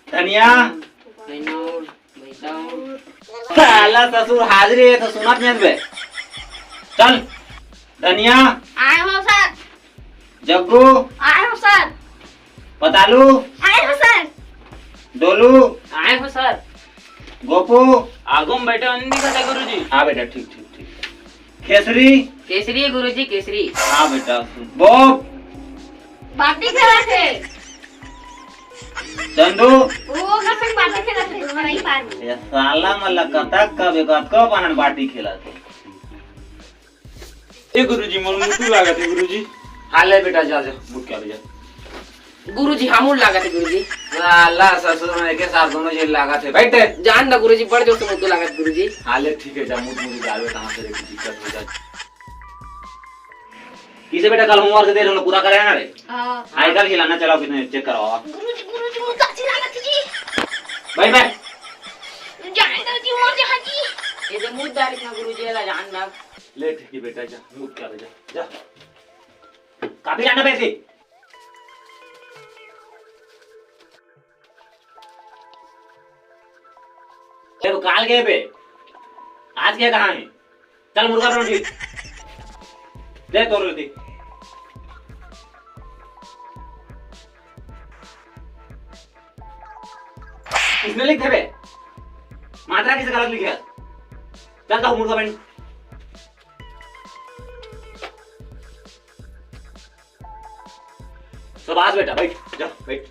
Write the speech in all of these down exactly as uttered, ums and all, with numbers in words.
धनिया। साला ससुर हाजिरी हे त सुनत नहीं बे। चल धनिया। आए हो सर। जग्गू। आए हो सर। पतालू। आए हो सर। डोलू। आए हो सर। गोपू। आगू में बैठे हो, नहीं दिखा था गुरुजी। हाँ बेटा, ठीक ठीक ठीक। केसरी। केसरी गुरुजी, केसरी। हाँ बेटा। बोब। बाटी खेलत हे। चंदू। वो ओकर संग बाटी खेलत हे, दूसरा ही पार में। ये साला मन ला कतक कबे कतको पानन बाटी खेलत हे। ए गुरुजी, मोर मुतू लागत हे गुरुजी। हाँ ले बेटा, जा जा, मुत के आ जा। गुरुजी, हमू लागत हे गुरुजी। साला ससुर मन एके साथ दोनों झन लागत हे। बैठ। जान दा गुरुजी, बड़ जोर से मुतू लागत गुरुजी। हाँ ले ठीक हे, जा मुत मुत डालबे, कहाँ से रे, कुछ दिक्कत हो जाए। किसे बेटा, कल होमवर्क दे रहे हो, पूरा करे ना रे? हाँ। आइकाल खिलाना चलाओ, कितने चेक करवाओ। गुरुजी, गुरुजी, मुतू अच्छी लागत हे जी। बैठ बैठ। जान दा जी, मर जा जी। ये तो मुत डालिस ना गुरुजी, एला जान दा। ले ठीक हे बेटा, जा मुत कर जा, जा। कापी लाना पैसे। ए, वो काल गए बे, आज गया कहाँ है? चल मुर्गा बना ठीक। दे तोर रोटी। इसने लिख दे बे, मात्रा किसे गलत लिखे? चल तो मुर्गा बन। शाबाश बेटा, बैठ, जा, बैठ।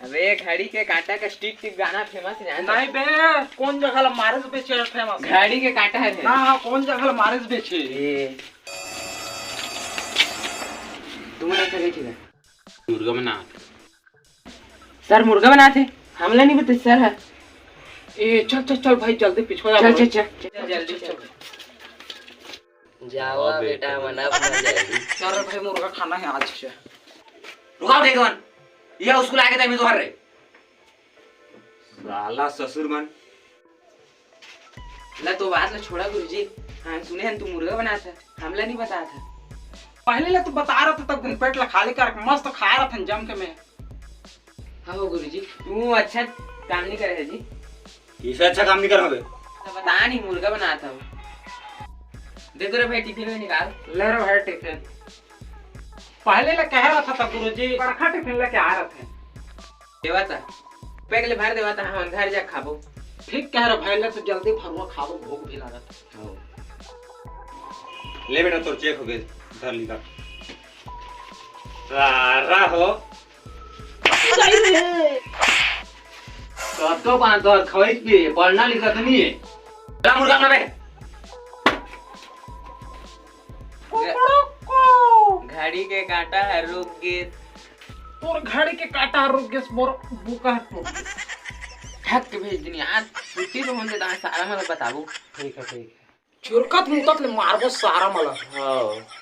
अबे, घड़ी के कांटा का टिक टिक गाना फेमस हे, जानत हस? नहीं बे, कोन जगह ला मारे से बेचे फेमस हे? घड़ी के कांटा हे। हाँ, हाँ, कोन जगह ला मारे से बेचे? ए। तुमन ऐसा कही थी ना? मुर्गा बनात। सर, मुर्गा बनात हे। हमला नहीं बताइस सर ह। ए, चल, चल, चल भाई, जल्दी पिछवा जा चल, भाई। चल, चल। चल, जल्दी चल। जावा बेटा, मन अब मजा आही। सर भाई, मुर्गा खाना हे आज से। रुकाओ, ठीक मन। ये स्कूल आके तभी तो हर रहे। साला ससुर मन। ला तो बात ला छोड़ा गुरुजी, हम सुने हन तू मुर्गा बनात हस, हमला नहीं बतात हस। पहले ला तू बता रहा था, तब घुनपेट ला खाली करके मस्त खा रहा था जम के मैं। हाँ हो गुरुजी, तू अच्छा काम नहीं करे है जी। इसे अच्छा काम नहीं करना बे। तो बता नहीं, मुर्गा बनात हूँ। दे तो रे भाई, टिफिन में निकाल। ले रे भाई टिफिन। पहले ला कह रहा था, था गुरुजी, बड़का टिफिन लेके आ रहे थे। देवा था, पैक ले भर देवा था, हम घर जा खाबो। ठीक कह रहा भाई, ले तो जल्दी भरवा खाबो, भूख भी लागत। हाँ। ले बेटा, तोर चेक हो गए, धर लिखा। सारा हो। कतको पान तोर खवई पिए, पढ़ना लिखत नहीं है। ला मुर्गा ना बे। घड़ी के कांटा हर रुक गे। तोर घड़ी के कांटा हर रुक गे, मोर बुका हर टूट गे। ठक के भेज दिन यार, छुट्टी तो होने दे, सारा मन बताबो। ठीक है, ठीक है। चुरकत मुतत ले मारबो सारा मन ला। हाँ।